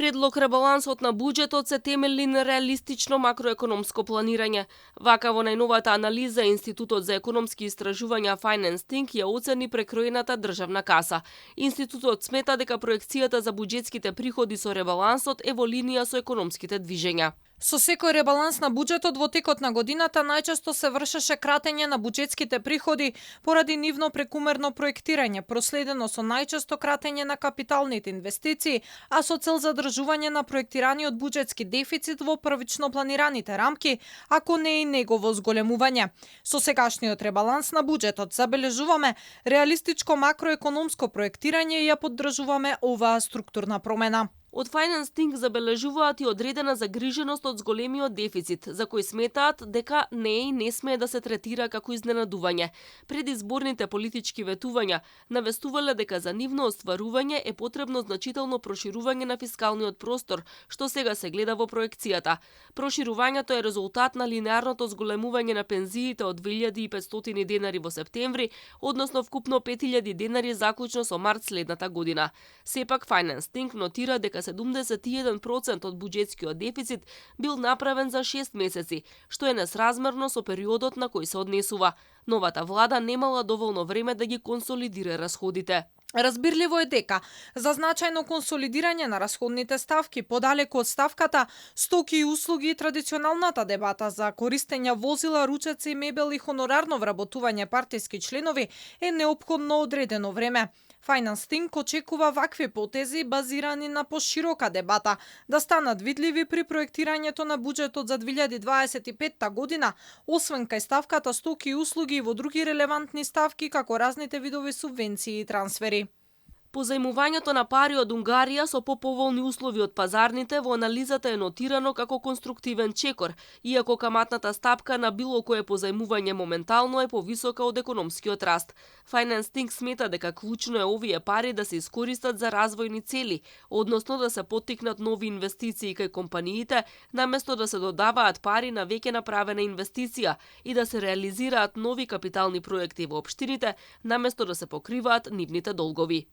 Предлог ребалансот на буџетот се темели на реалистично макроекономско планирање. Вака во најновата анализа Институтот за економски истражувања Finance Think ја оцени прекроената државна каса. Институтот смета дека проекцијата за буџетските приходи со ребалансот е во линија со економските движења. Со секој ребаланс на буџетот во текот на годината најчесто се вршеше кратење на буџетските приходи поради нивно прекумерно проектирање, проследено со најчесто кратење на капиталните инвестиции, а со цел задржување на проектираниот буџетски дефицит во првично планираните рамки, ако не и негово зголемување. Со сегашниот ребаланс на буџетот забележуваме реалистичко макроекономско проектирање и ја поддржуваме оваа структурна промена. Од Finance Think забележуваат и одредена загриженост од зголемиот дефицит, за кој сметаат дека не смее да се третира како изненадување. Предизборните политички ветувања навестувале дека за нивно остварување е потребно значително проширување на фискалниот простор, што сега се гледа во проекцијата. Проширувањето е резултат на линеарното зголемување на пензиите од 2500 денари во септември, односно вкупно 5000 денари заклучно со март следната година. Сепак Finance Think нотира дека 71% од буџетскиот дефицит бил направен за 6 месеци, што е несразмерно со периодот на кој се однесува. Новата влада немала доволно време да ги консолидира расходите. Разбирливо е дека за значајно консолидирање на расходните ставки подалеку од ставката стоки и услуги и традиционалната дебата за користење возила, ручеци и мебел и хонорарно вработување партиски членови е неопходно одредено време. Finance Think очекува вакви потези базирани на поширока дебата да станат видливи при проектирањето на буџетот за 2025 година, освен кај ставката стоки и услуги и во други релевантни ставки како разните видови субвенции и трансфери. Позајмувањето на пари од Унгарија со поповолни услови од пазарните во анализата е нотирано како конструктивен чекор, иако каматната стапка на било кое позајмување моментално е повисока од економскиот раст. Finance Think смета дека клучно е овие пари да се искористат за развојни цели, односно да се поттикнат нови инвестиции кај компаниите, наместо да се додаваат пари на веќе направена инвестиција и да се реализираат нови капитални проекти во општините, наместо да се покриваат нивните долгови.